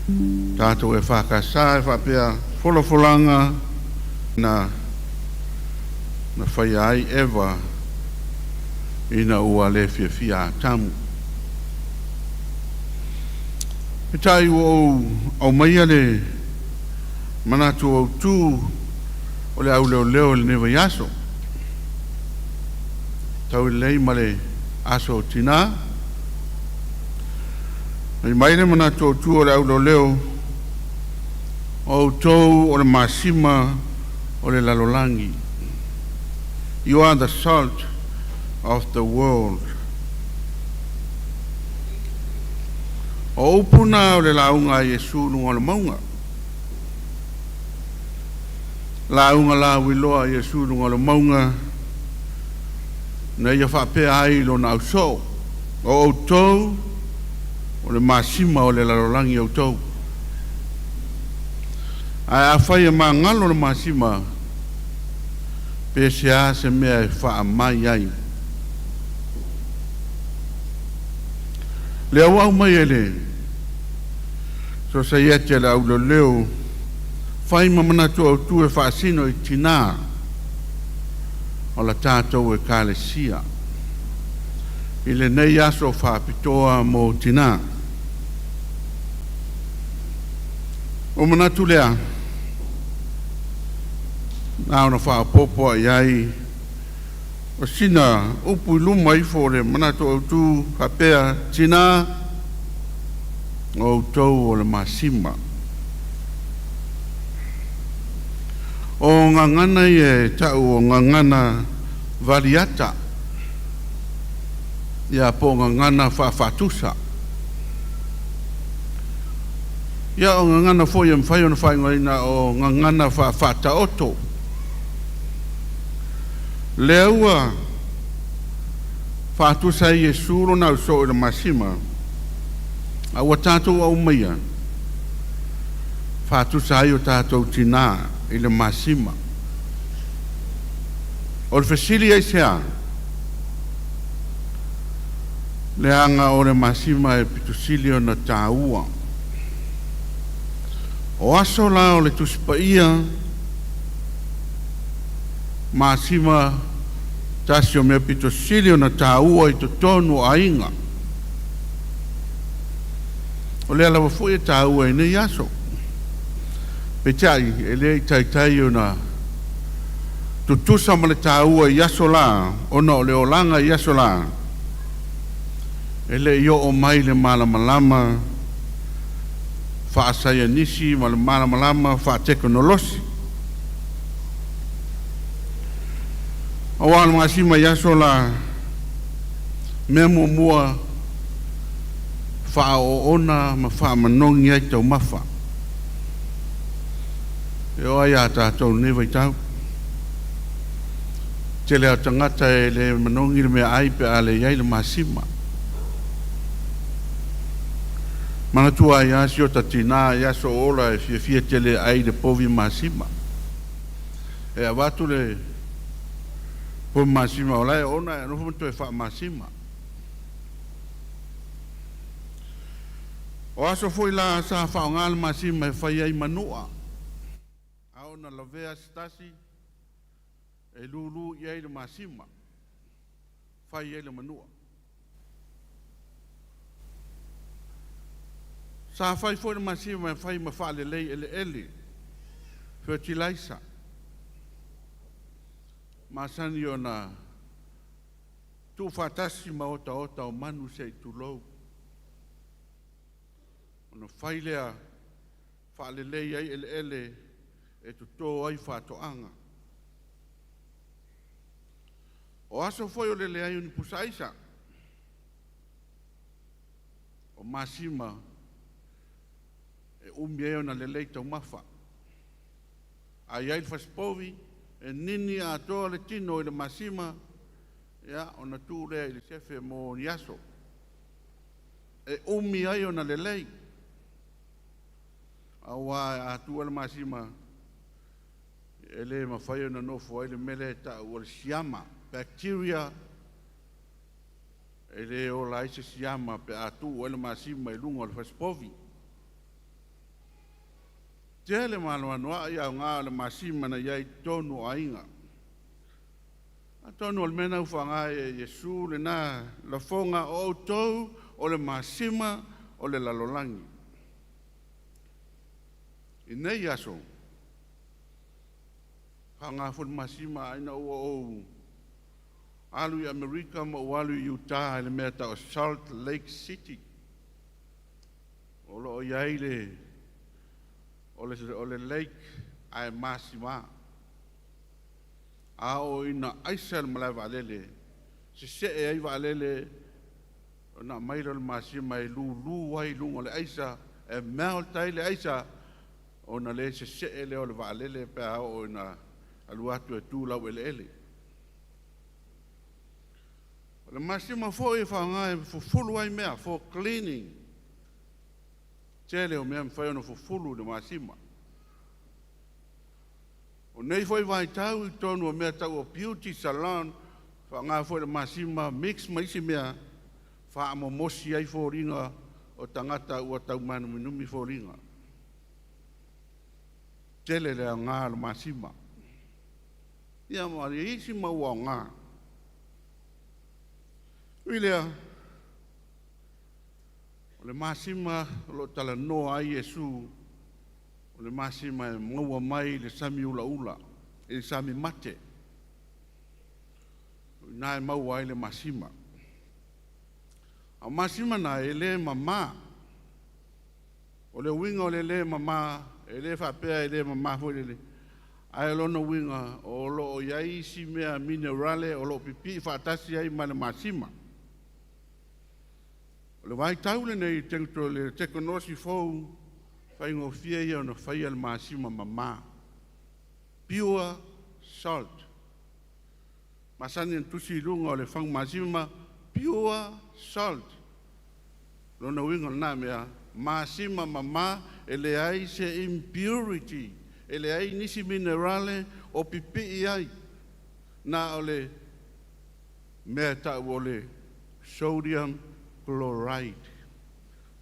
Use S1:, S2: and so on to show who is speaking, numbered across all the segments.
S1: Tatou EFKS e faapea folafolaga na na faia ai Eva ina ua le fiafia Atamu. Peitai ua ou aumaia le manatu autu o le au leoleo i lenei vaiaso, taulelei ma le Aso o Tina. Fai mai le manatu autu o le au leoleo, o outou o le masima o le lalolagi. You are the salt of the world. O upu na o le lauga a Iesu i luga o le mauga. Lauga lauiloa a Iesu i luga o le mauga na ia faapea ai i lona ausoo, o outou o le masima o le lalolagi outou. Ae afai e magalo le masima, pe seā se mea e faamai ai. Lea ua aumai e le Sosaiete a le Au Leoleo fai ma manatu autu e faasino i tinā o la tatou Ekalesia i lenei aso faapitoa mo tinā. Ona ou manatu lea, na ona faaopoopo lava i ai o sina upu i luma ifo o le manatu autu faapea, Tinā, o outou o le masima. O gagana ia e tau o gagana valiata, ia po o gagana faafaatusa. Ia o gagana foi e mafai ona faaigoaina o gagana faafaataoto. Lea ua faatusa ai Iesu lona ausoo i le masima, a ua tatou aumaia faatusa ai o tatou tinā i le masima. O le fesili aisea? Leaga o le masima e pito sili ona taua. O aso la o le Tusi Paia, masima tasi o mea pito sili ona taua i totonu o aiga. O lea lava foi e taua i nei aso, peitai e le i taitai ona tutusa ma le taua i aso la, ona o le olaga i aso la, e le i oo mai le malamalama faasaienisi ma le malamalama faatekonolosi. Aua o le masima i aso la, mea muamua faaoona ma faamanogi ai taumafa. E oo lava ia tatou i lenei vaitau, tele lava o tagata e le manogi le meaai pe a leai le masima. Manatua ai lava si ota tina i aso o ola e fiafia tele e ai i le povi masima. E avatu le povi masima o la e oona ae nofo ma toe faamasima. O aso foi la sa faaaoga le masima e fai ai manua, a oo ina lavea se tasi e lulu i ai le masima, fai ai le manua. Sa fai foi le masima e fai ma faalelei eleele, fertilizer, masani ona tuufaatasi ma otaota o manu se i tulou, ona fai lea faalelei ai eleele e toto ai faatoaga. O aso foi o le leai o ni pusaaisa, o masima e umi ai ona lelei taumafa. A i ai le fasipovi e nini atoa le tino i le masima, ia, ona tuu lea i le sefe mo ni aso e umi ai ona lelei. Aua a tuu le masima, e le mafai ona nofo ai le mea lea e tau o le siama, bacteria. E le ola ai se siama pe a tuu ai le masima i luga o le fasipovi. Tele ma anoanoai aoga o le masima na i ai i totonu o aiga. Atonu o le mea na ufaga e Iesu lena lafoga o outou o le masima o le lalolagi. I nei aso, faaaoga foi le masima ina ua ou alu i Amerika ma ou alu i Utah i le mea tau o Salt Lake City. O lo o i ai le o le lake ae masima. A oo ina aisa le malae vaalele, sese'e ai vaalele ona aumai lea o le masima e lulu ai i luga o le aisa e melt ai le aisa ona le sese'e lea o le vaalele pe a oo ina alu atu e tu laueleele. O le masima foi e faaaoga e fufulu ai mea, for cleaning. Tele o mea e mafai ona fufulu i le masima. O nei foi vaitau i totonu o mea tau o beauty salon, faaaoga foi le masima mix ma isi mea faamomosi ai foliga o tagata ua taumanuminumi foliga. Tele le aoga o le masima. Ia ma le isi mau aoga. Ui lea, o le masima o lo o talanoa ai Iesu, o le masima e maua mai i le sami ulaula, i le sami mate. O i ina e maua ai le masima. A o masima na e le mamā. O le uiga o le lē mamā, e le faapea e le mamā foi lele, ae o lona uiga o lo o i ai isi mea minerale o lo o pipii faatasi ai ma le masima. O le vaitau lenei i le tekonolosi fou, faigofie ia ona faia le masima mamā, pure salt. Masani ona tusi i luga o le fagu masima, pure salt. Lona uiga o lena mea, masima mamā e leai se impurity, e leai nisi minerale o pipii ai, na o le mea e tau o le sodium chloride.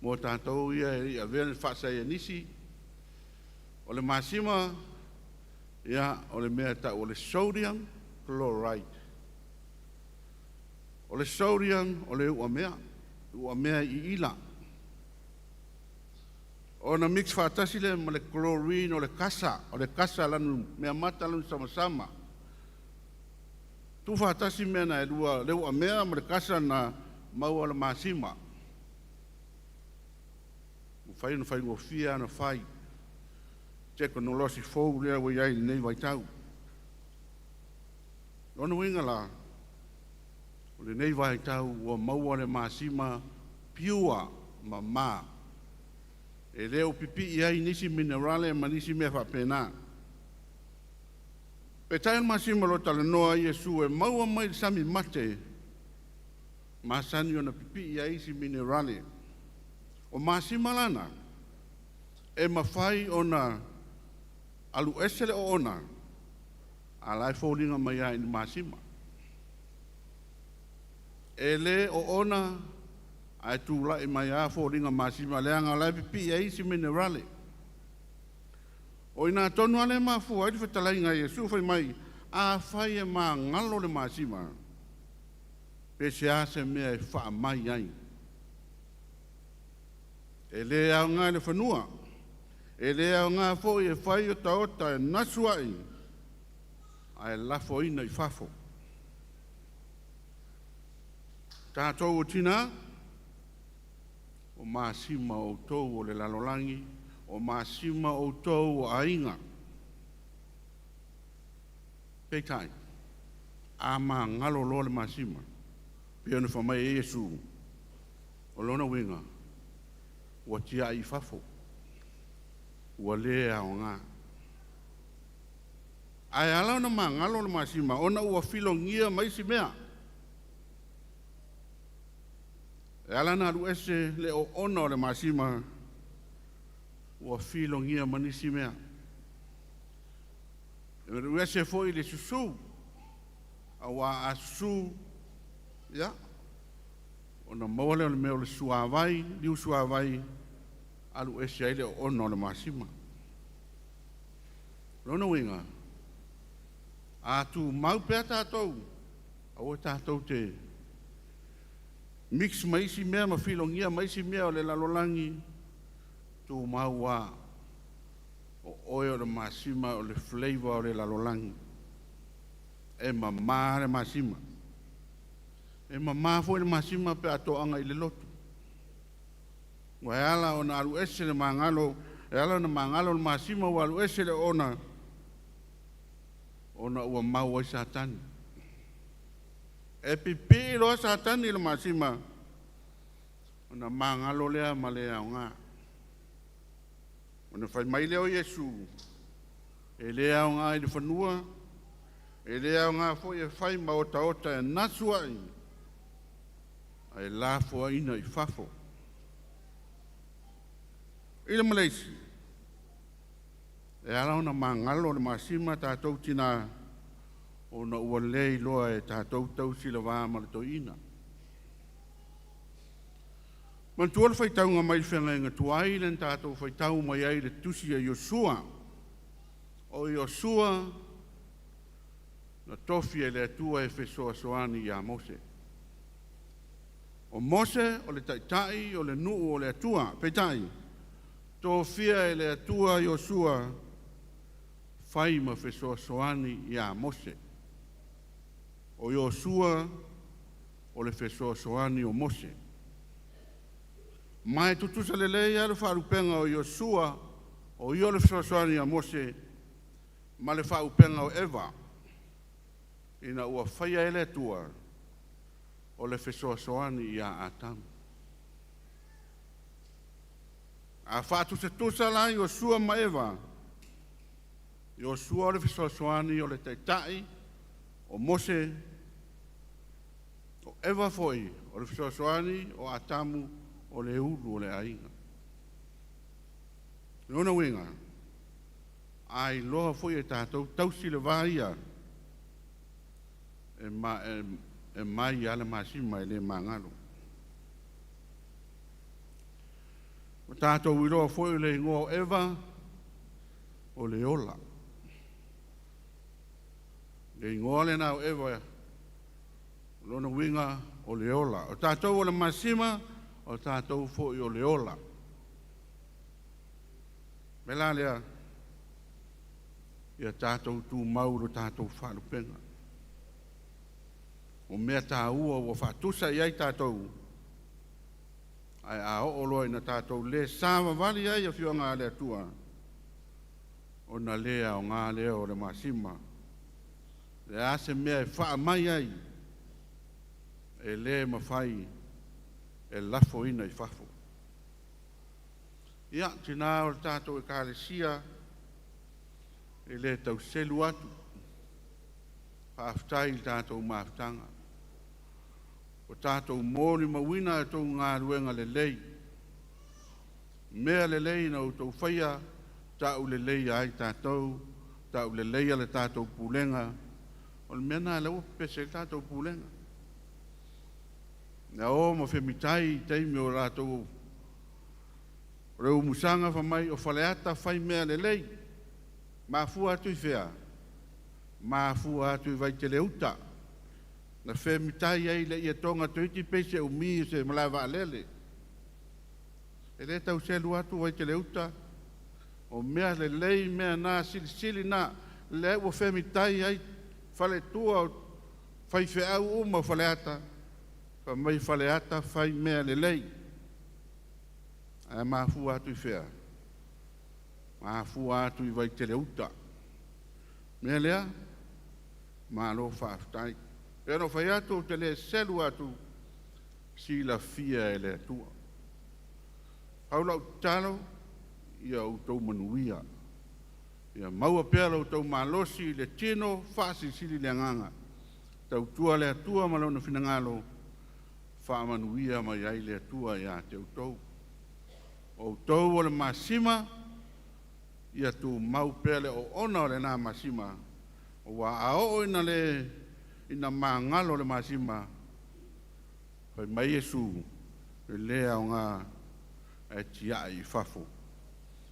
S1: Mo tatou ia e le i avea le faasaienisi, o le masima, ia, o le mea e tau o le sodium chloride. O le sodium o le uamea, uamea iila. Ona mix faatasi lea ma le chlorine o le kasa, o le kasa lanu meamata lanu samasama. Tuufaatasi mea na e lua, le uamea ma le kasa na maua le masima. Mafai ona faigofie ona fai tekonolosi fou lea ua i ai i lenei vaitau. Lona uiga la, o lenei vaitau ua maua le masima pure mamā. E le o pipii ai nisi minerale ma nisi mea faapena. Peitai o le masima o lo o talanoa ai Iesu e maua mai le sami mate, masani ona pipii ai isi minerale. O masima la na, e mafai ona alu ese le oona, a o la e foliga mai lava i ni masima. E le oona ae tulai mai lava foliga masima leaga o la e pipii ai isi minerale. O i ina tonu lava lea e mafua ai le fetalaiga a Iesu fai mai, afai e magalo le masima, pe se a se mea e faamai ai. E le aoga i le fanua, e le aoga foi e fai otaota e gasu ai, ae lafoina i fafo. Tatou o tina, o masima outou o le lalolagi, o masima outou o aiga. Peitai, a magalo loa le masima, pei ona fai mai ai Iesu, o lona uiga, ua tiai i fafo, ua le aoga. Ae ala ona magalo le masima, ona ua filogia ma isi mea. E ala ona alu ese le oona o le masima, ua filogia ma nisi mea. E alu ese foi le susu, auā a susu, ia, ona maua lea o le mea o le suavai, liu suavai, alu ese ai le oona o le masima. Lona uiga, a tumau pea tatou, aua tatou te mix ma isi mea ma filogia ma isi mea o le lalolagi, tumau lava o oe o le masima o le flavor o le lalolagi. E mamā le masima. E mamā foi le masima pe a toaga i le lotu. Ua e ala ona alu ese le magalo, e ala ona magalo le masima ua alu ese le oona, ona ua mau ai Satani. E pipii loa Satani i le masima, ona magalo lea ma le aoga. Ona fai mai lea o Iesu, e le aoga i le fanua, e le aoga foi e fai ma otaota e gasu ai, ae lafoaina i fafo. I le ma le isi, e ala ona magalo le masima tatou tinā, ona ua le iloa e tatou tausi le va ma le toeaina. Manatua le faitauga mai le feagaiga tuai lea na tatou faitau mai ai i le tusi a Iosua. O Iosua na tofi e le Atua e fesoasoani ia Mose. O Mose o le taitai o le nuu o le Atua. Peitai, tofia e le Atua Iosua fai ma fesoasoani ia Mose. O Iosua o le fesoasoani o Mose. Ma e tutusa lelei lava le faalupega o Iosua o ia o le fesoasoani a Mose ma le faaupega o Eva ina ua faia e le Atua o le fesoasoani ia Atamu. A faatusatusa la Iosua ma Eva, Iosua o le fesoasoani o le taitai o Mose, o Eva foi o le fesoasoani o Atamu o le ulu o le aiga. O lona uiga, a iloa foi e tatou tausi le va ia, e mai lava le masima e le magalo. Ua tatou iloa foi o le igoa o Eva o le ola. Le igoa lena o Eva, o lona uiga o le ola. O tatou o le masima, o tatou foi o le ola. O le mea la lea, ia tatou tumau i lo tatou faalupega. O mea taua ua faatusa i ai tatou, ae a oo loa ina tatou le savavali ai i afioaga a le Atua, ona le aoga lea o le masima. O le a se mea e fa'a mai ai, e le mafai e lafoina i fafo. Ia, tinā o le tatou Ekalesia, e le tau selu atu, faafetai i le tatou mafutaga. Ua tatou molimauina a outou galuega lelei, mea lelei na outou faia, tauleleia ai tatou, tauleleia le tatou pulega. O le mea lena o lea ua pepese ai le tatou pulega. Na o ma femitai i taimi o latou o le umusaga fai mai o Faleata fai mea lelei. Mafua atu i fea? Mafua atu i Vaiteleuta na femitai ai le ietoga toeitiiti pei se umi o se malae vaalele. E le tau selu atu Vaiteleuta, o mea lelei mea na silisili na lea ua femitai ai faletua o faifeau uma o Faleata, fai mai Faleata fai mea lelei. Ae mafua atu i fea? Mafua atu i Vaiteleuta. Mea lea, malo faafetai. Pei ona ou fai atu ou te le selu atu, silafia e le Atua. Pau lau tatalo, ia outou manuia. Ia maua pea lo outou malosi i le tino, faasilisili le agaga. Tautua le Atua ma lona finagalo, faamanuia mai ai le Atua ia te outou. O outou o le masima, ia tumau pea le oona o lena masima, aua a oo ina le ina magalo le masima, fai mai Iesu, e le aoga ae tiai i fafo.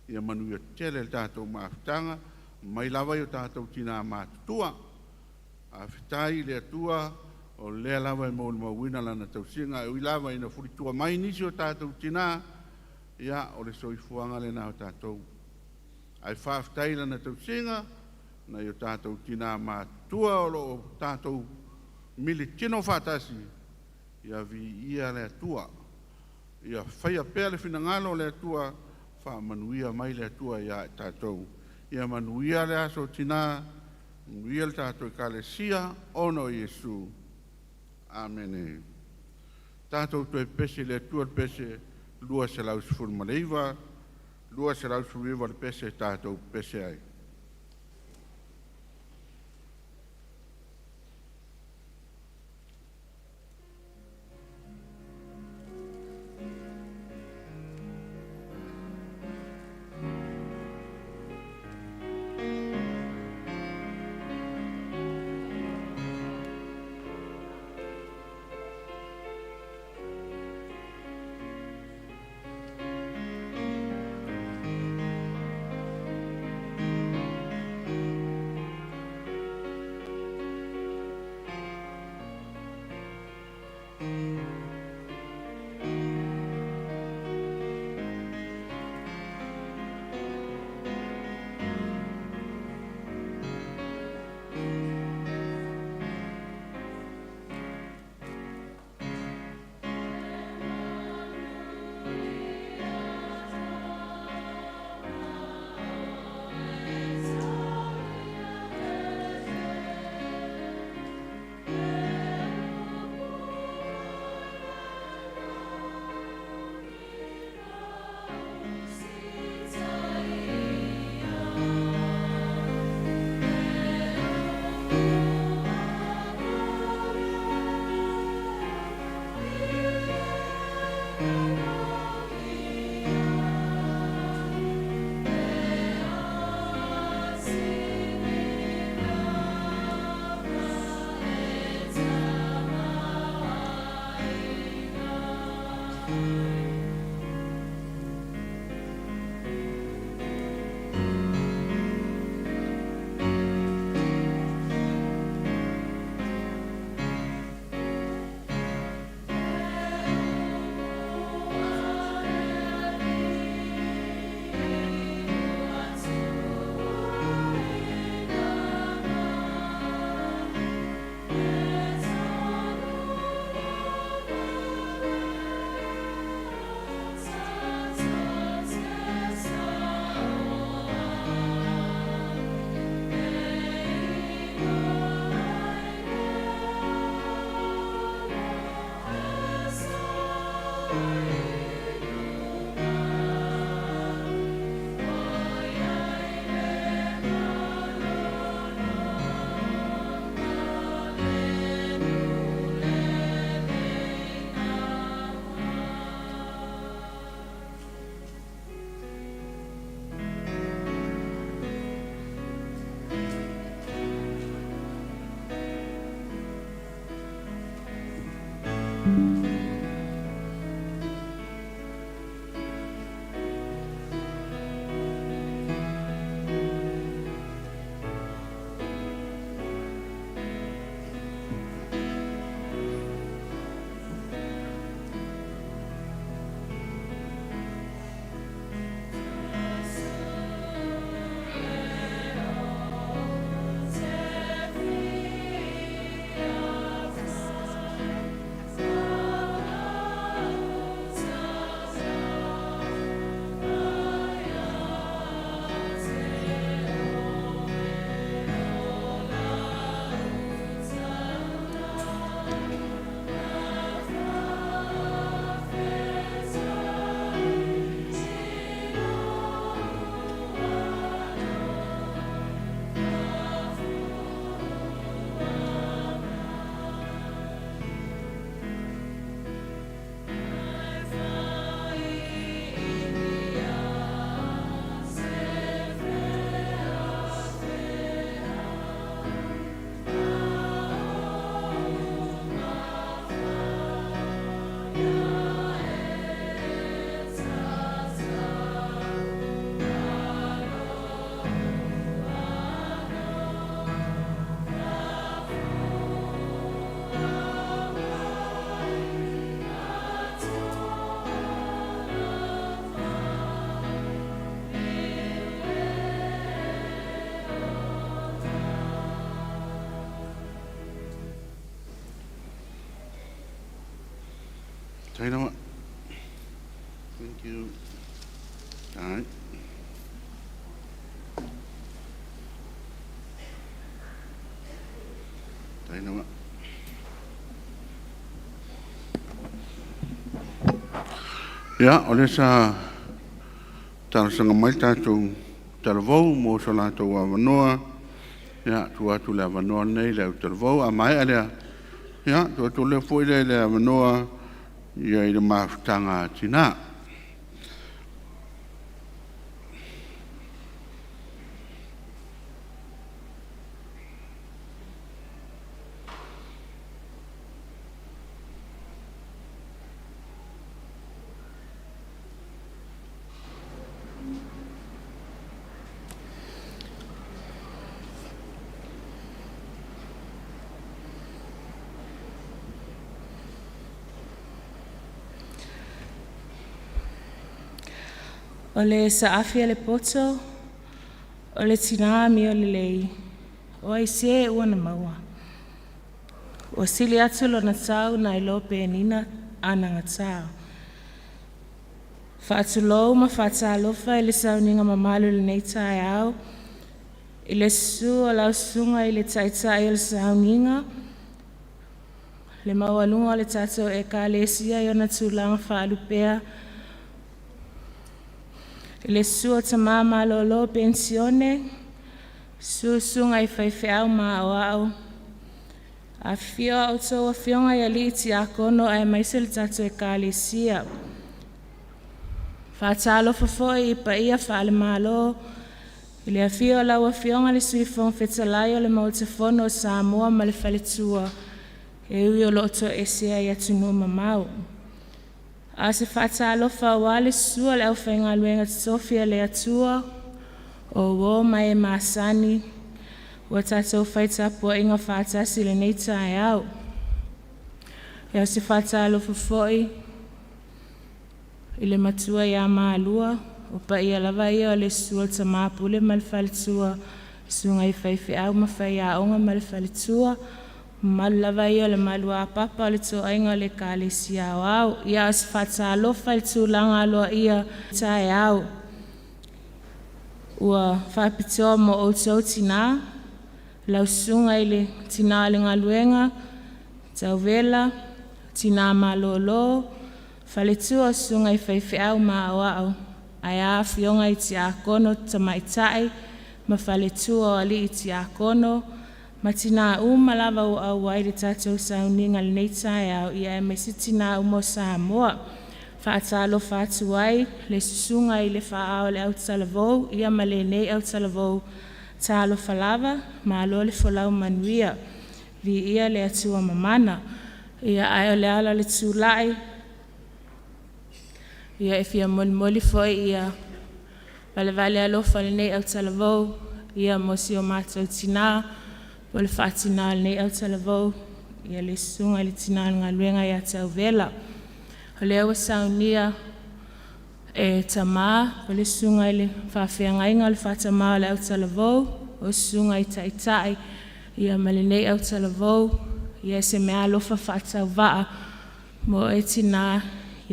S1: Ia manuia tele le tatou mafutaga. mai lava i o tatou tinā matutua. Faafetai i le Atua o lea lava e molimauina Lana tausiga, e ui lava ina fulitua mai nisi o tatou tinā, ia o le soifuaga lena o tatou. Ae faafetai i Lana tausiga nai o tatou tinā matutua o lo o tatou militino faatasi, ia viia le Atua. Ia faia pea le finagalo o le Atua, faamanuia mai le Atua ia i tatou. Ia manuia le Aso Tinā, manuia le tatou Ekalesia ona o Iesu. Amene. Tatou toe pepese i le Atua i le pese 219, 219 le pese tatou pepese ai. Faafetai lava. Thank you. All right. Faafetai lava. Ia, o lea sa talosaga mai le tatou talavou mo so latou avanoa. Ia, tuu atu le avanoa lenei i le au talavou. A maea lea, ia, tuu atu lea foi lea i le avanoa ia i le mafutaga a tinā.
S2: O le saafi a le poto, o le tinā amio lelei, o ai se ua na maua? Ua sili atu lona tau nai lo penina anagata. Faatulou ma faatalofa i le sauniga mamalu i lenei taeao i le susu o lau Susuga i le Taitai o le sauniga, le maualuga o le tatou Ekalesia i ona tulaga faalupea, i le susu o tama malolo penisione, susu susuga i faifeau ma aoao, afifio a outou afioga i alii tiakono aemaise le tatou Ekalesia. E faatalofa foi i paia faale-Malo i le afio o lau Afioga i le Sui Fofoga Fetalai o le Maota Fono o Samoa ma le faletua, e ui o lo o toesea i atunuu mamao. A o se faatalofa aua le susu o le aufaigaluega totofi a le Atua, o uo ma e masani ua tatou fai tapuaiga faatasi i lenei taeao. O se faatalofa foi i le matua ia Malua, o paia lava ia o le susu o le tama pule ma le faletua, susuga i faifeau ma faiaoga ma le faletua, o le mamalu lava ia o le maluapapa o le toaiga o le Ekalesia Aoao. Ia, a o se faatalofa i le tulaga aloaia o taeao ua faapitoa mo outou tinā, lau susuga i le tina o le galuega Tauela, tina malolo, faletua o susuga i faifeau ma aoao, ae a afioga i tiakono tamaitai ma faletua o alii tiakono ma tina uma lava ua auai i le tatou sauniga i lenei taeao, aemaise tina uma o Samoa. E faatalofa atu ai le susuga i le faa-ao o le autalavou ma lenei autalavou, talofa lava, malo le folau manuia. Viia le Atua Mamana. Ae o le ala o le tulai, e fia molimoli foi valevale alofa o lenei autalavou mo si o matou tina po o le faatina o lenei autalavou, le susuga i le tina o le galuega ia Tauela. O lea ua saunia e tama, o le susuga i le faafeagaiga o le faatama o le autalavou, o susuga i taitai ma lenei autalavou se meaalofa faatauvaa mo oe tina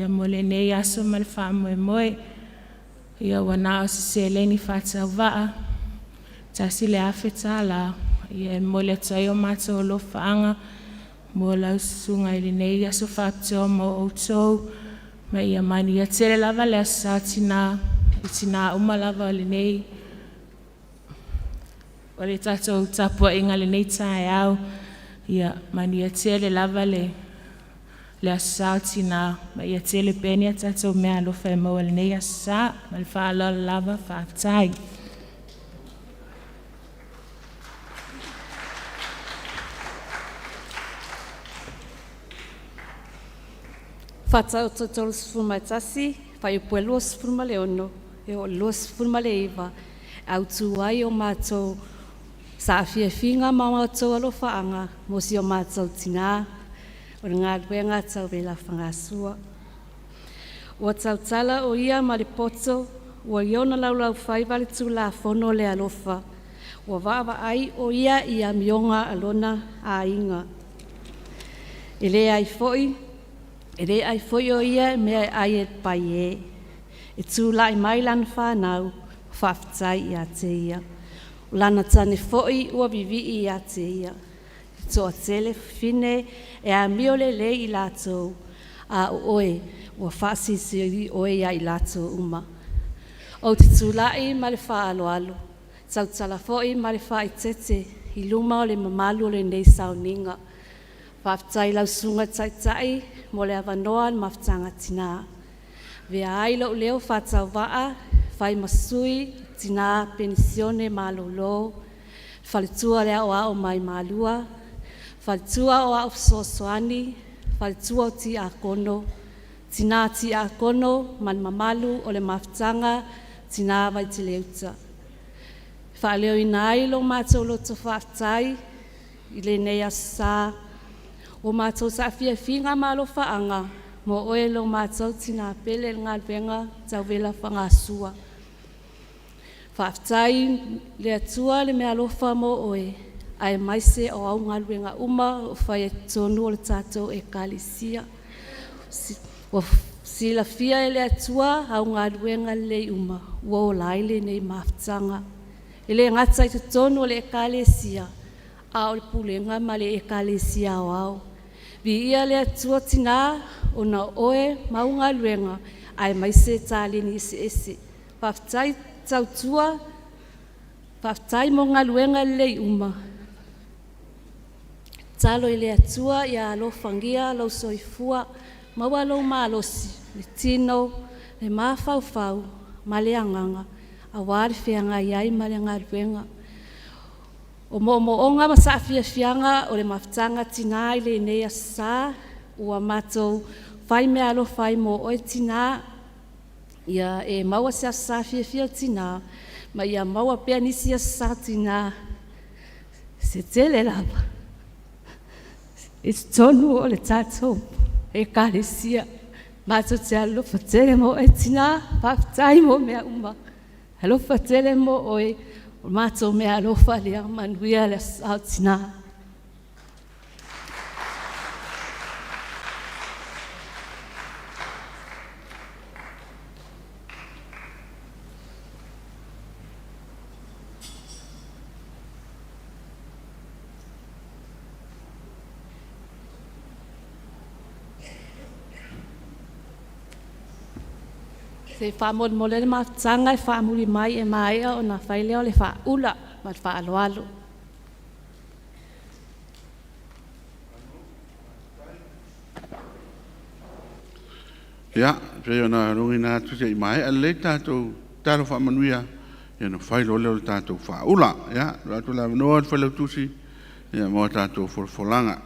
S2: mo lenei aso ma le faamoemoe. Ua na o se seleni faatauvaa e $1,000 e momoli atu ai o matou alofaaga mo lau susuga i lenei aso faapitoa mo outou, ma ia manuia tele lava le Aso Sa Tinā i tina uma lava o le tatou tapuaiga i lenei taeao. Ia manuia tele lava le Aso Sa o Tina, ma ia tele pea ni a tatou meaalofa e maua i lenei Aso Sa. Ma le faaaloalo lava, faafetai.
S3: Faatau 31, fuaiupu 26 e oo i le 29, e autu ai o matou saafiafiga ma o matou alofaaga mo si o matou tina o le galuega a Tauela Fagasua. Ua tautala o ia ma le poto ua i ona laulaufaiva le Tulafono le alofa, ua vaavaai o ia i amioga a lona aiga. E leai foi E lē ai foi o ia e mea e ai e le pai e. E tula'i mai lana fanau, faafetai iā te ia. O lana tane fo'i ua vivi'i iā te ia. E toatele fafine e amio lelei i latou, a o oe ua faasilisili oe ia i latou uma. Ou te tula'i ma le faaaloalo, tautala foi ma le faaeteete i luma o le mamalu o lenei sauniga. Faafetai i lau Susuga i le Taitai mo le avanoa o le Mafutaga a Tina. Avea ai lou leo faatauvaa e fai ma sui o Tina Penisione Malolo, Faletua o le Aoao mai Malua, Faletua Aoao Fesoasoani, Faletua o Tiakono, Tina Tiakono ma le mamalu o le Mafutaga Tina Vaiteleuta. E faaleoina ai lo matou loto faafetai i lenei Aso Sa, ua matou saafiafiga ma alofaaga mo oe lo matou tina pele i le galuega tau vela fagasua. Faafetai i le Atua le meaalofa mo oe aemaise o au galuega uma o faia i totonu o le tatou Ekalesia. Ua silafia e le Atua au galuega lelei uma ua ola ai lenei mafutaga. E le gata i totonu o le Ekalesia, a o le pulega ma le Ekalesia Aoao. Viia le Atua Tina ona o oe ma au galuega aemaise taleni eseese. Faafetai tautua, faafetai mo galuega lelei uma. Tatalo i le Atua ia alofagia lou soifua, maua lou malosi, le tino, le mafaufau ma le agaga aua le feagai ai ma le galuega. O moomooga ma saafiafiaga o le Mafutaga a Tina i lenei Aso Sa, ua matou fai meaalofa ai mo oe tina, ia e maua se Aso Sa fiafia o Tina, ma ia maua pea nisi Aso Sa Tina se tele lava i totonu o le tatou Ekalesia. Matou te alolofa tele mo oe tina, faafetai mo mea uma, alofa tele mo oe, o le matou meaalofa lea, manuia le Aso Sa o Tina. Se i faamolemole le mafutaga e faamuli mai e maea ona fai lea o le faaula. Ma le faaaloalo.
S1: Ia, pei ona logoina atu se i maea lelei le tatou tatalo faamanuia, ia ona fai loa lea o le tatou faaula. Ia, tuu atu le avanoa i le Failautusi mo a tatou folafolaga.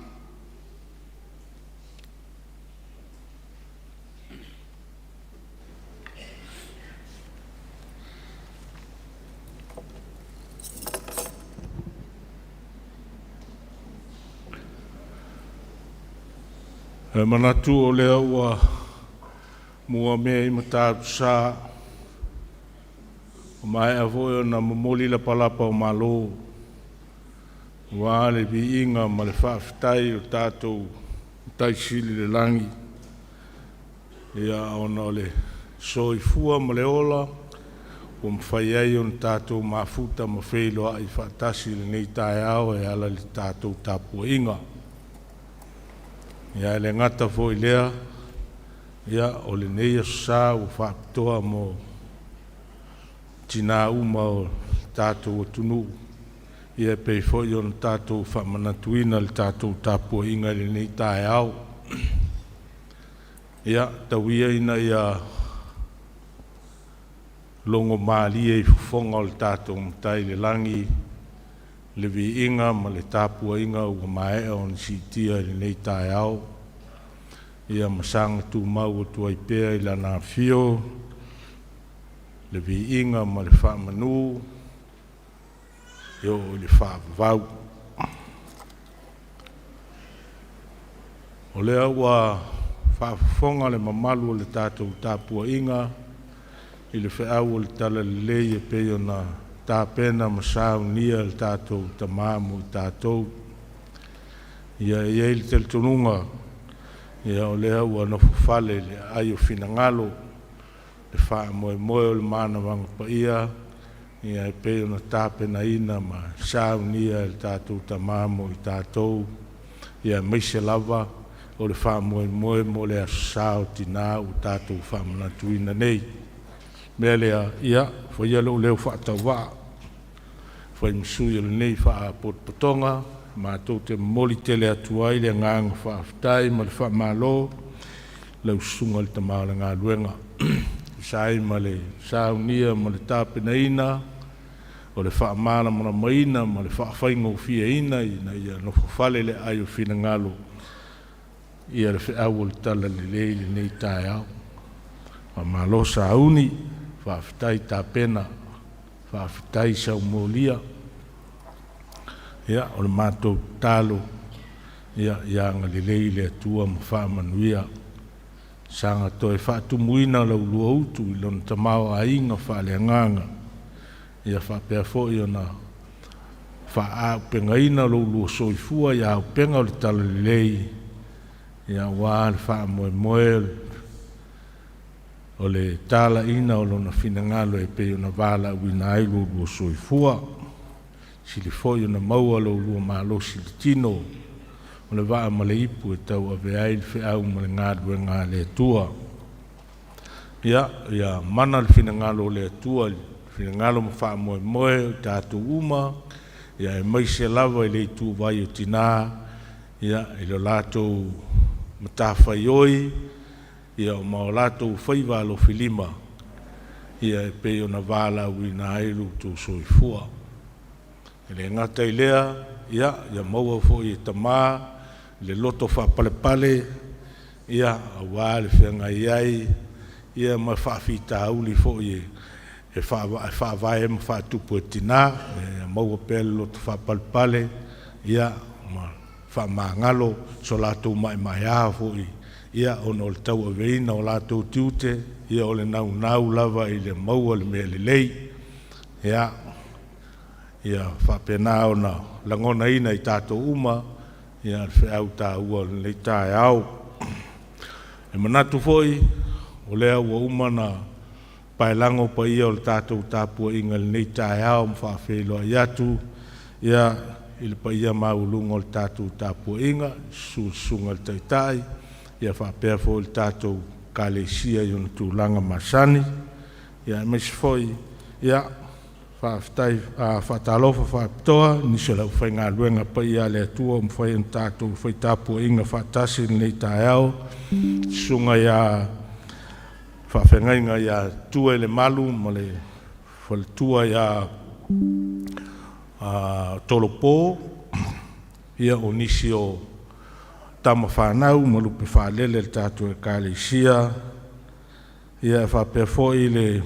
S4: E manatu o lea ua muamea i Matautusa, ua maea foi ona momoli lapalapa o malo aua le viiga ma le faafetai i lo tatou Matai Sili i le lagi, ona o le soifua ma le ola ua mafai ai ona tatou mafuta ma feiloai faatasi i lenei taeao e ala i le tatou tapuaiga. Ae le gata foi i lea, o lenei aso sa ua faapitoa mo tina uma o le tatou atunuu, e pei foi ona tatou faamanatuina i le tatou tapuaiga i lenei taeao. Ia tau ia ina ia logomalie i fofoga o le tatou Matai i le lagi le viiga ma le tapuaiga ua maea ona siitia i lenei taeao, ma saga tumau atu ai pea i Lana afio le viiga ma le faamanu e oo i le faavavau. O lea ua faafofoga le mamalu o le tatou tapuaiga i le feau o le Talalelei e pei ona tapena ma saunia e le tatou Tama mo i tatou. E i ai le talitonuga, Ia o lea ua nofofale i le aai o finagalo le faamoemoe o le manavaga paia ia e pei ona tapenaina ma saunia e le tatou Tamā mo i tatou, ia aemaise lava o le faamoemoe mo le Aso Sa o Tinā ua tatou faamanatuina nei. O le mea lea, ia faia lou leo faatauvaa e fai ma sui o lenei Faalapotopotoga matou te momoli tele atu ai le agaga faafetai ma le faamalo i lau Susuga i le Tama o le Galuega e tusa ai ma le saunia ma le tapenaina o le faamalamalamaina ma le faafaigofieina ina ia nofofale le aai o finagalo ia le feau o le Talalelei i lenei taeao. Faamalo sauni, faafetai tapena, faafetai saumolia. Ia, o le matou tatalo, ia agalelei le Atua ma faamanuia, saga toe faatumuina la ulua utu i lona tamaoaiga faaleagaga, ia faapea foi ona faaauupegaina lo ulua soifua i auupega o le Talalelei, aua le faamoemoe o le talaiina o lona finagalo e pei ona valaauina ai lo ulua soifua. Sili foi ona maua lo ulua malosi i le tino o le vaa ma le ipu e tauave ai le feau ma le galuega a le Atua. Ia mana le finagalo o le Atua i finagalo ma faamoemoe o tatou uma, ia aemaise lava i le ituvai o tinā, ia, i le latou matafaioi, ia ma o latou faiva alofilima, ia e pei ona valaauina ai lo outou soifua. E le gata i lea, ia maua foi e tamā le loto faapalepale, ia, aua le feagai ai ma faafitauli foi e faavae ma faatupu e tinā. Ia maua pea le loto faapalepale, ia, ma faamagalo so latou maemaea foi, ia, ona o le tauaveina o latou tiute, ia, o le naunau lava i le maua o le mea lelei. Ia faapena ona lagonaina e i tatou uma le feau taua o lenei taeao. E manatu foi o lea ua uma ona paelago paia o le tatou tapuaiga i lenei taeao ma faafeiloai atu ia i le paia maualuga o le tatou tapuaiga, susu i le Susuga i le Taitai, ia faapea foi le tatou Ekalesia i ona tulaga masani, aemaise foi ia faafetai, faatalofa faapitoa i nisi o le aufaigaluega paia a le Atua ua mafai ona tatou fai tapuaiga faatasi i lenei taeao, susuga ia Faafeagaiga ia Tualemalu ma le faletua ia Tolopo, ia o nisi o tama fanau ma lupe faalele a le tatou Ekalesia, ia e faapea foi le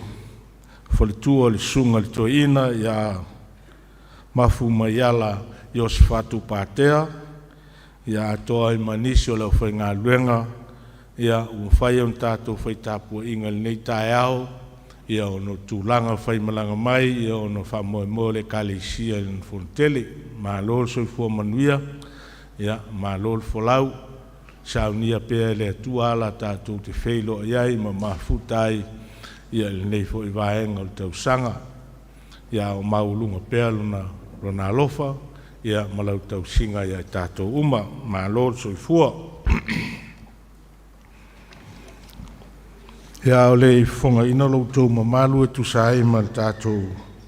S4: faletua o le susuga i le Toeaina ia Mafuamaiala Iosefatu Patea, ia atoa ai ma nisi o le aufaigaluega ia ua mafai ona tatou fai tapuaiga i lenei taeao, ia ona o tulaga faimalaga mai, ia ona o faamoemoe o le Ekalesia i lana fonotele. Malo le soifua manuia, ia malo le folau, saunia pea e le Atua ala tatou te feiloai ai ma mafuta ai i lenei foi vaega o le tausaga. Ia a o maualuga pea Lona alofa ma lau tausiga ia i tatou uma. Malo le soifua. Ia, a o le i fofogaina lo outou mamalu e tusa ai ma le tatou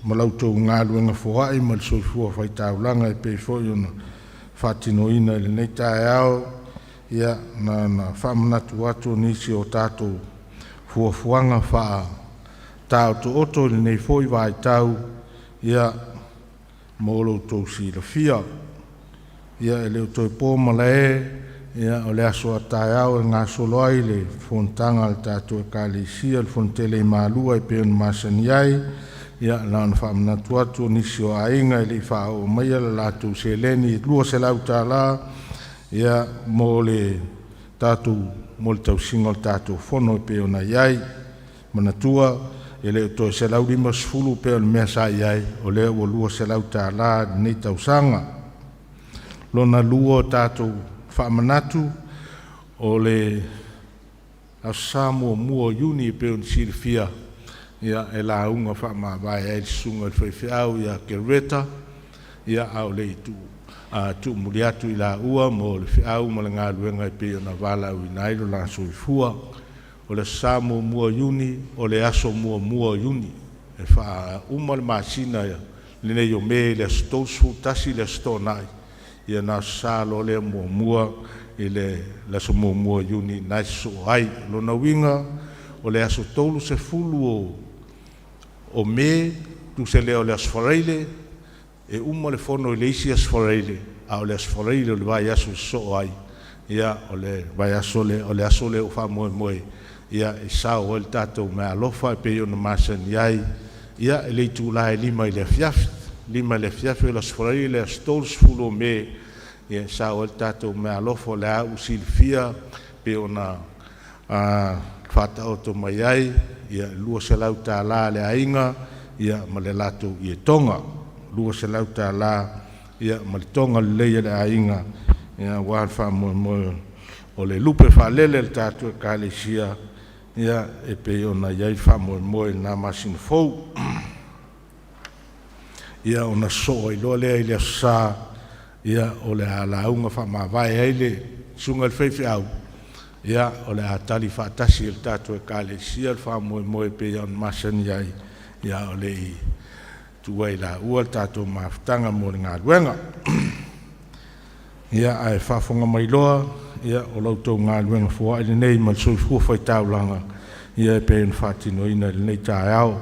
S4: ma la outou galuega foai ma le soifua faitaulaga e pei foi ona faatinoina i lenei taeao, ia, na ona faamanatu atu o nisi o tatou fuafuaga faa-taotooto i lenei foi vaitau, ia, mo lo outou silafia. Ia, e le o toe po malae, ia, o le aso a taeao e gasolo ai le fonotaga a le tatou Ekalesia, le fonotele i Malua e pei ona masani ai. Ia, na ona faamanatu atu o nisi o aiga e le i faaoo maia le latou seleni e $200, ia, mo le tatou mo le tausiga o le tatou fono e pei ona i ai. Manatua, e le o toe $150 pei o le mea sa i ai, o lea ua $200 lenei tausaga. Lona lua o tatou faamanatu, O le aso Sa muamua o Iuni e pei ona silafia, ia e lauga faamavae ai le susuga i le faifeau ia Kereta, ia a o le i tuumuli atu i laua mo le feau ma le galuega e pei ona valaauina ai lo la soifua. O le aso Sa muamua o Iuni, o le aso muamua o Iuni, e faauma le masina lenei o Me i le aso 31 le Aso Toonai, ia ona aso Sa loa lea muamua i le aso muamua o Iuni lena e sosoo ai. O lona uiga o le aso 30 o Me, tusa lea o le aso Faraile, e uma le fono i le isi aso Faraile, a o le aso Faraile o le vaiaso e sosoo ai, ia o le vaiaso lea, o le aso lea ua faamoemoe ia e sao ai le tatou meaalofa e pei ona masani ai, ia i le itula e 5 i le afiafi. 5 i le afiafi o le aso Faraile aso 30 o Me, ia e sao ai le tatou meaalofa. O lea ua silafia pei ona faataoto mai ai, ia e $200 a le aiga ia ma le latou ietoga, $200 ia ma le toga lelei a le aiga aua le faamoemoe o le lupe faalele a le tatou Ekalesia ia e pei ona i ai le faamoemoe i lena masina fou. Ia ona sosoo ai loa lea i le aso Sa, ia o le a lauga faamavae ai le susuga i le faifeau, ia o le a tali faatasi e le tatou Ekalesia le faamoemoe e pei ona masani ai, a o le i tuua i laua le tatou mafutaga mo le galuega. Ia, ae faafofoga mai loa, ia o la outou galuega foai lenei ma le soifua faitaulaga e pei ona faatinoina i lenei taeao.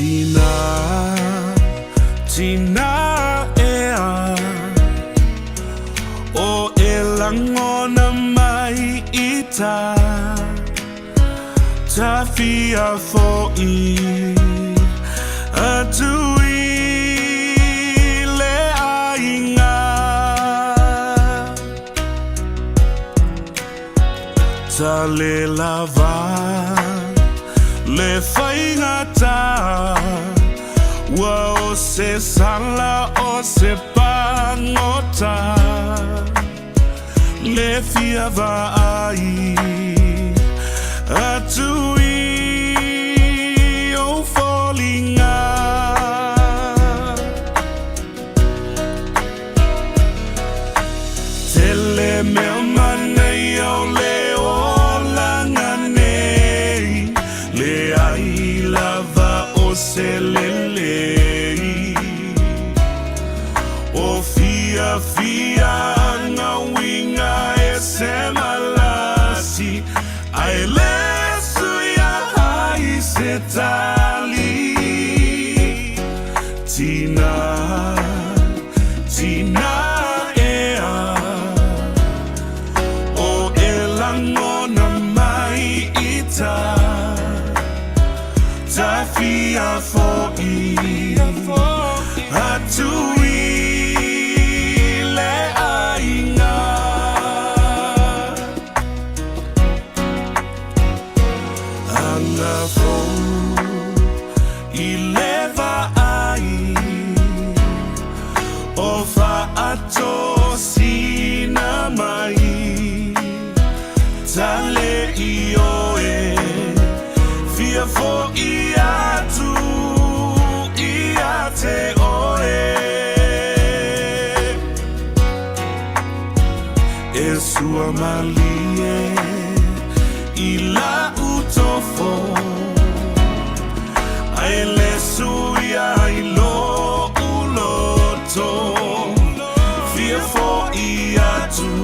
S5: Tina, tina ea, O e lagona mai i ta Ta fia fo'i atu i le aiga. Ta le lava le faigata Ua o se sala o se pagota Le fia vaai atu i ou foliga. Tele mea manaia o le olaga nei, leai lava o se lelei. O fiafiaga uiga e se malasi, ae le suia ai se tali. Tina, tina ea, o e lagona mai i ta Ta fia fo'i atu i le aiga. Aga fou i le vaai o faatosina mai Ta le i oe fia fo'i atu ia te oe. Ua malie i lau tofo Ae le suia i lo'u loto Fia fo'i atu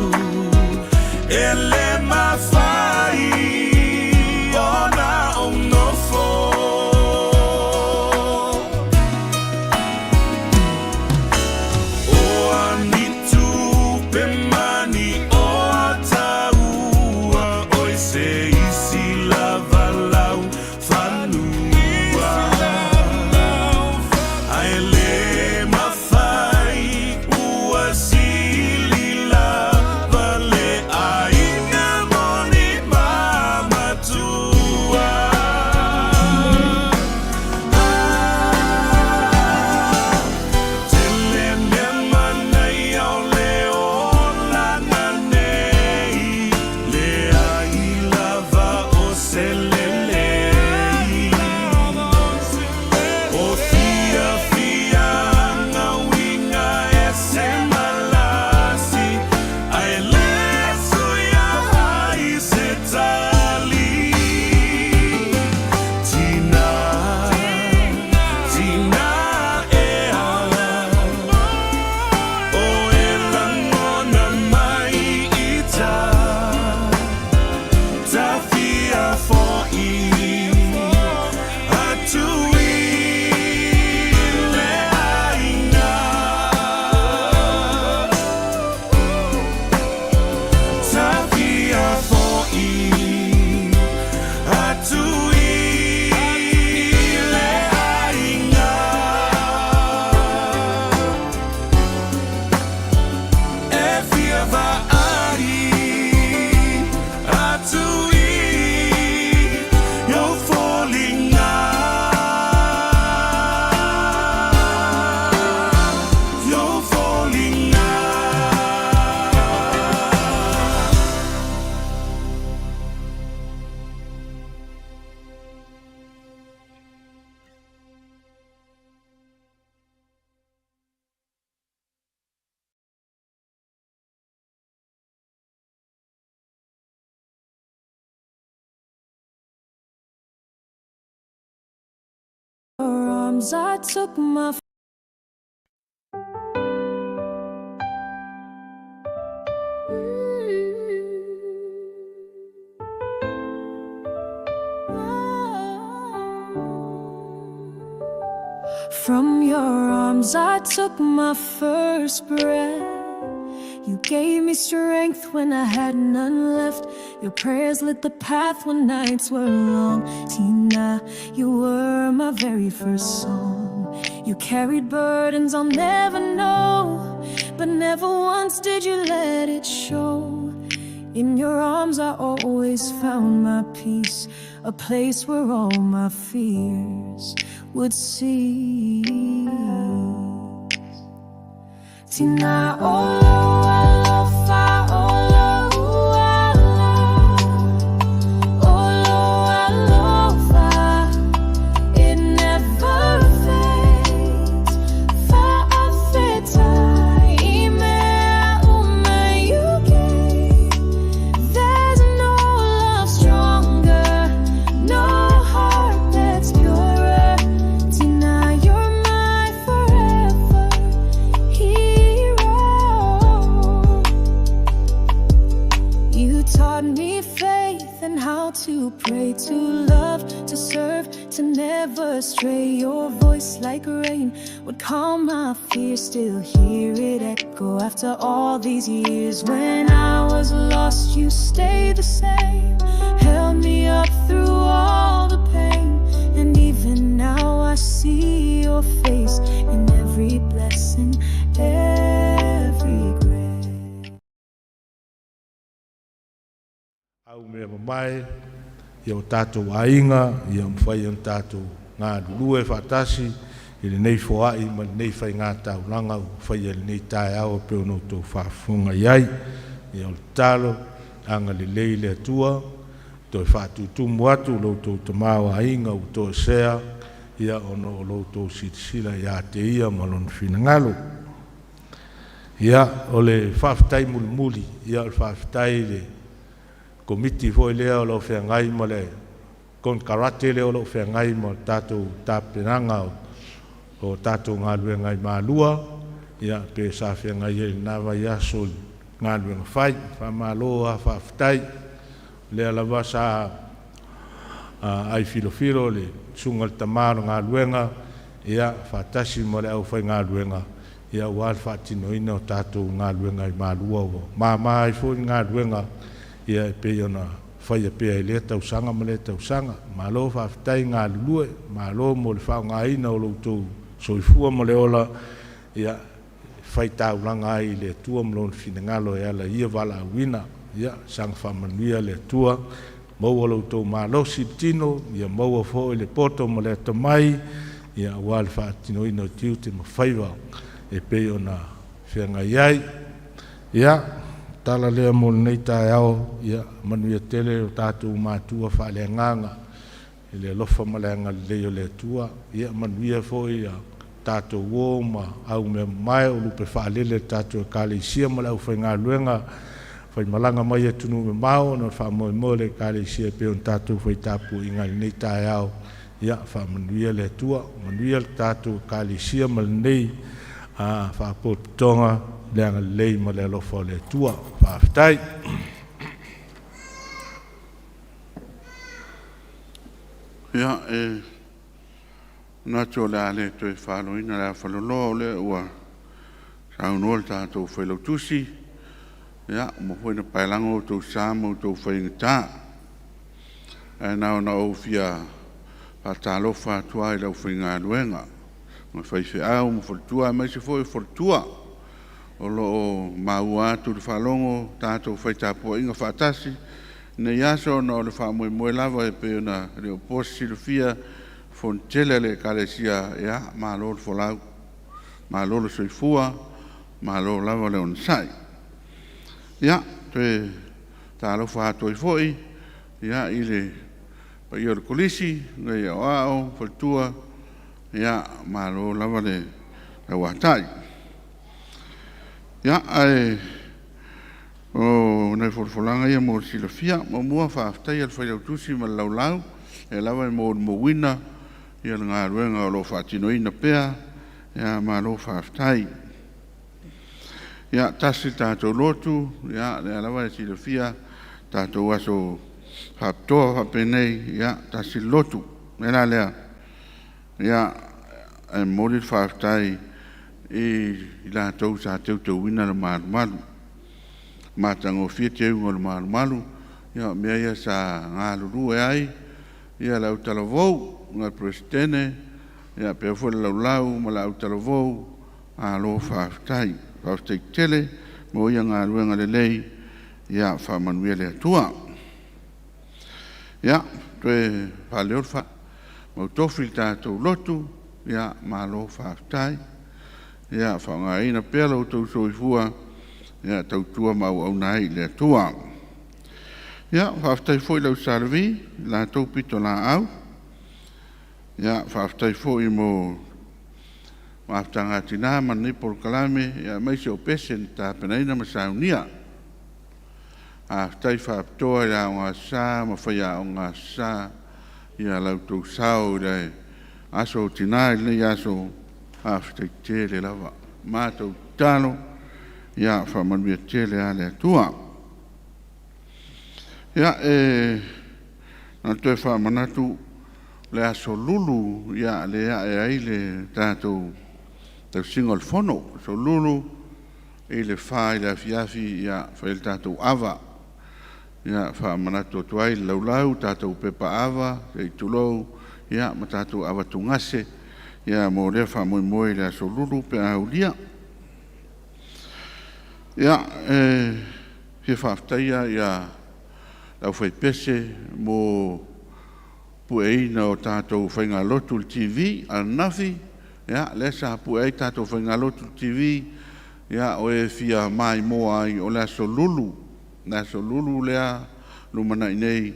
S5: E le mafai ona ou nofo O a ni tupe mani o a taua Oi se isi lava lau fanua Ae le mafai ua sili lava le aiga moni ma matua. Tele mea manaia o le olaga nei, leai lava o se lelei. O fiafiaga uiga ese malasi, ae le suia ai se tali. Tina, tina ea, o e lagona mai i ta, ta fia fo'i atu i le aiga. Ta fia fo'i atu i le aiga. E fia vaai atu i ou foliga. Ou foliga.
S6: Arms I took my From your arms I took my first breath. You gave me strength when I had none left. Your prayers lit the path when nights were long. Tina, you were my very first song. You carried burdens I'll never know, but never once did you let it show. In your arms, I always found my peace, a place where all my fears would cease. Tina olo alofa olo uala, olo alofa, it never fades. Fa'afetai i mea uma you gave. There's no love stronger, no heart that's purer. Tina, you're my forever hero. You taught me faith and how to pray, to love, to serve, to never stray. Your voice, like rain, would calm my fears. Still hear it echo after all these years. When I was lost, you stayed the same. Held me up through all the pain. And even now, I see your face in every blessing, every grace.
S4: Au mea mamae, ia o tātou aiga, ia mafai ona tatou galulue faatasi i lenei foai ma lenei faigā taulaga ua faia i lenei taeao e pei ona outou faafofoga i ai. Ia o le tatalo, agalelei le Atua, toe faatutumu atu lo outou tamaoaiga ua toesea, ia ona o lo outou silasila ia te ia ma lona finagalo. Ia, o le faafetai mulimuli, ia o le faafetai i le Komiti foi lea o lo o feagai ma le konekarate lea o lo o feagai ma le tatou tapenaga o tatou galuega i Malua, ia pe sa feagai ai i lena vaiaso i galuega fai. Faamalo lava faafetai. O lea lava sa aai filofilo le susuga i le tama o le galuega, ia faatasi ma le aufaigaluega, ia aua le faatinoina o tatou galuega i Malua, ua mama ai foi le galuega, ia e pei ona faia pea i lea tausaga ma lea tausaga. Malo faafetai galulue, malo mo le faaaogaina o lo outou soifua ma le ola, ia e faitaulaga ai i le Atua ma Lona finagalo e ala i ia valaauina. Ia saga faamanuia le Atua, maua lo outou malosi i le tino, ia maua foi le poto ma le atamai, ia aua le faatinoina o tiute ma faiva e pei ona feagai ai. Ia, tala lea mo lenei taeao, ia manuia tele o tatou matua faaleagaga i le alofa ma le agalelei o le Atua. Ia manuia foi tatou uo ma aumeamamae o lupe faalele a le tatou Ekalesia ma le aufaigaluega faimalaga mai atunuu mamao ona o le faamoemoe o le Ekalesia e pei ona tatou fai tapuaiga i lenei taeao. Ia faamanuia le Atua, manuia le tatou Ekalesia ma lenei faapotopotoga i le agalelei ma le alofa o le Atua. Faafetai.
S1: Ia, e manatu o le a le toe faloina le afaloloa, o lea ua saunoa le tatou failautusi, ia, ua uma foi ona paelago outou sa ma outou faigata. Ae na ona ou fia faatalofa atu lava i le aufaigaluega ma faifeau ma faletua, aemaise foi o faletua o lo o maua atu i le faalogo tatou fai tapuaiga faatasi i lenei aso, ona o le faamoemoe lava e pei ona e le o po se silafia, fono tele a le Ekalesia, ia malo le folau, malo le soifua, malo lava le onosai. Ia, toe faatalofa atu ai foi i le paia o le Kolisi i aoao, faletua, ia malo lava le tauatai. Ia, ae o nai folafolaga ia mo le silafia. Muamua, faafetai i le Failautusi ma le Laulau, o lea lava e molimauina le galuega o lo o faatinoina pea. Malo faafetai. Ia, tasi le tatou lotu, o lea lava e silafia tatou aso faapitoa faapenei, ia, tasi le lotu. O le mea la lea, e momoli le faafetai i latou sa teuteuina le malumalu. Matagofie teuga o le malumalu, ia o mea ia sa galulue ai le autalavou, le Peresetene faapea foi le Laulau ma le Autalavou, malo faafetai. Faafetai tele mo ia galuega lelei, ia faamanuia le Atua. Ia, toe faaleo le faamautofi i le tatou lotu, ia malo faafetai. Ia faaaogaina pea lo outou soifua e tautua ma auauna ai i le Atua. Ia, faafetai foi i le au SLV i la outou pitolaau. Ia faafetai foi mo Mafutaga a Tina ma lenei polokalame, aemaise o pese na tapenaina ma saunia. Faafetai faapitoa i le Aoga Aso Sa ma faiaoga Aso Sa i lo outou sao i le Aso o Tina i lenei aso, faafetai tele lava. Matou tatalo, ia faamanuia tele lava le Atua. Ia, e na ona toe faamanatu le Aso Lulu lea e ae ai le tatou tausiga o le Fono, Aso Lulu i le 4 i le afiafi e fai ai le tatou ava. Ia, faamanatu atu ai i le laulau, tatou pepa ava, se i tulou, ma tatou avatugase mo lea faamoemoe i le Aso Lulu pe a aulia. Ia, e fia faafetaia le aufaipese mo le pueina o tatou faigalotu i le TV ananafi, lea sa pue ai tatou faigalotu i le TV, o e fia maimoa ai, o le Aso Lulu, le Aso Lulu lea lumanai nei,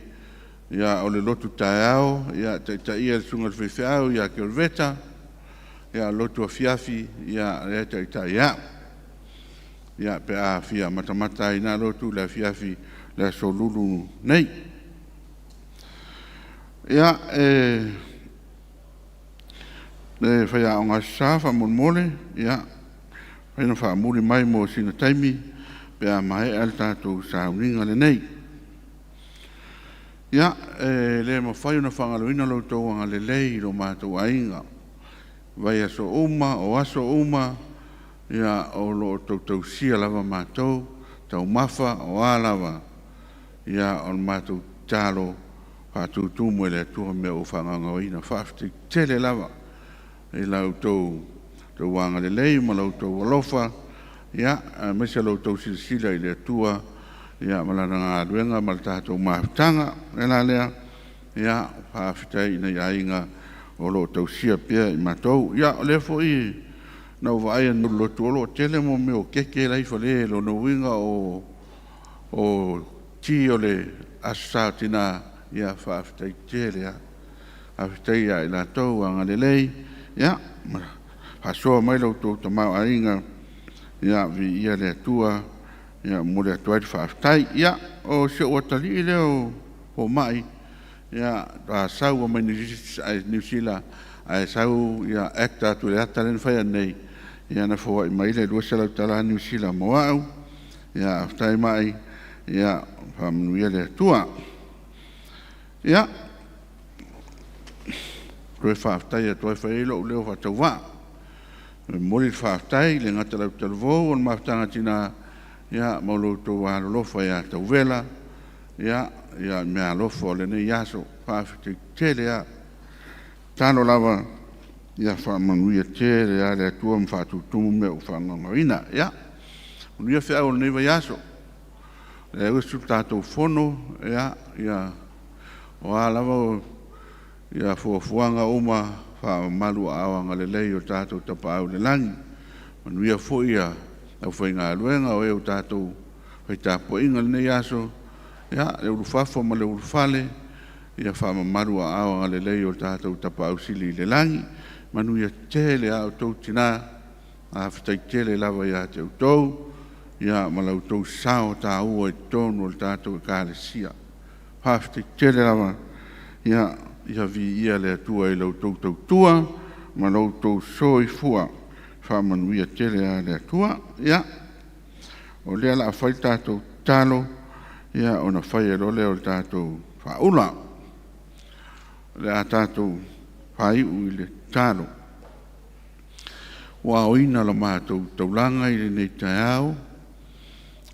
S1: o le lotu taeao e taitaia e le susuga i le faifeau ia Kereveta, o le lotu afiafi, lea e taitai e au. Ia pe a fia matamata ai na lotu le afiafi le aso lulu nei. Ia e le faiaoga sa faamolemole, ia faina faamuli mai mo sina taimi pe a maea le tatou sauniga lenei. Ia e le mafai ona faagaloina lo outou agalelei i lo matou aiga, vaiaso uma o aso uma, ia o loo tautausia lava matou taumafa o a lava. Ia o le matou tatalo, faatutumu e le Atua mea ua faagaogoina. Faafetai tele lava i la outou agalelei ma la outou alofa, ia aemaise lo outou silasila i le Atua, ia ma lana galuega ma le tatou mafutaga. O le mea la lea, ia faafetai i nai aiga o loo tausia pea i matou. Ia o lea foi na ou vaai atu i le lotu o lo o tele mo mea o keke la e i fale, lona uiga o ti o le Aso Sa o Tina. Ia faafetai tele lava, faafetai ia i latou agalelei, ia ma faasoa mai lo outou tamaoaiga. Ia viia le Atua, ia momoli atu ai le faafetai. Ia o si ou atalii lea o Fomai, ia faatoa sau lava mai Niu Sila, ae sau act atu i le ata lea na fai ananei, ia na foai mai le $200 Niu Sila mo au. Ia faafetai mai, ia faamanuia le Atua. Ia toe faafetai atu ai, fai ai lou leo faatauvaa, e momoli le faafetai le gata i le autalavou o le mafutaga a tina, ia ma lo outou alolofa ia Tauvela, ia meaalofa o lenei aso. Faafetai tele lava. Tatalo lava ia faamanuia tele lava le Atua ma faatutumu mea ua faagaogoina. Ia manuia feau o lenei vaiaso, lea ua tatou fono, ia o a lava ia fuafuaga uma, faamamalu aao agalelei o tatou Tapaau i le lagi. Manuia foi le aufaigaluega o e ua tatou fai tapuaiga i lenei aso, ia le ulufafo ma le ulufale, ia faamamalu aao agalelei o tatou Tapaau Sili i le lagi. Manuia tele a outou tina, faafetai tele lava ia te outou, ia ma la outou sao taua i totonu o le tatou Ekalesia. Faafetai tele lava, ia viia le Atua i la outou tautua ma lo outou soifua. Faamanuia tele lava le Atua. Ia o lea o le a fai le tatou tatalo, ia ona fai ai loa lea o le tatou faaula. O le a tatou faaiu i le tatalo. Ua aoina la matou taulaga i lenei taeao,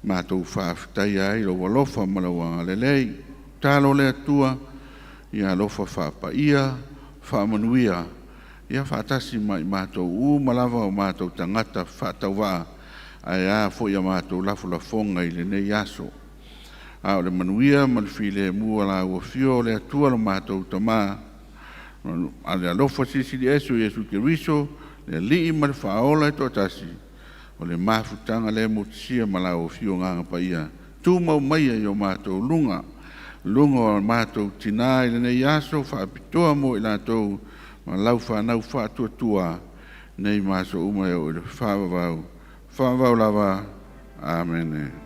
S1: matou faafetaia ai lou alofa ma lou agalelei. Tatalo le Atua ia alofa faapaia faamanuia ia faatasi ma i matou uma lava o matou tagata faatauvaa, ae a foi a matou lafolafoga i lenei aso. A o le manuia ma le filemu o la ua afio o le Atua lo matou Tama, a le alofa Silisili Ese o Iesu Keriso, le Alii ma le Faaola e toatasi, o le mafutaga lea motusia ma lau Afio Agaga Paia, tumau maia i o matou luga, luga o matou tina i lenei aso, faapitoa mo i latou ma lau fanau faatuatua, nei ma aso uma e oo i le faavavau, faavavau lava. Amene.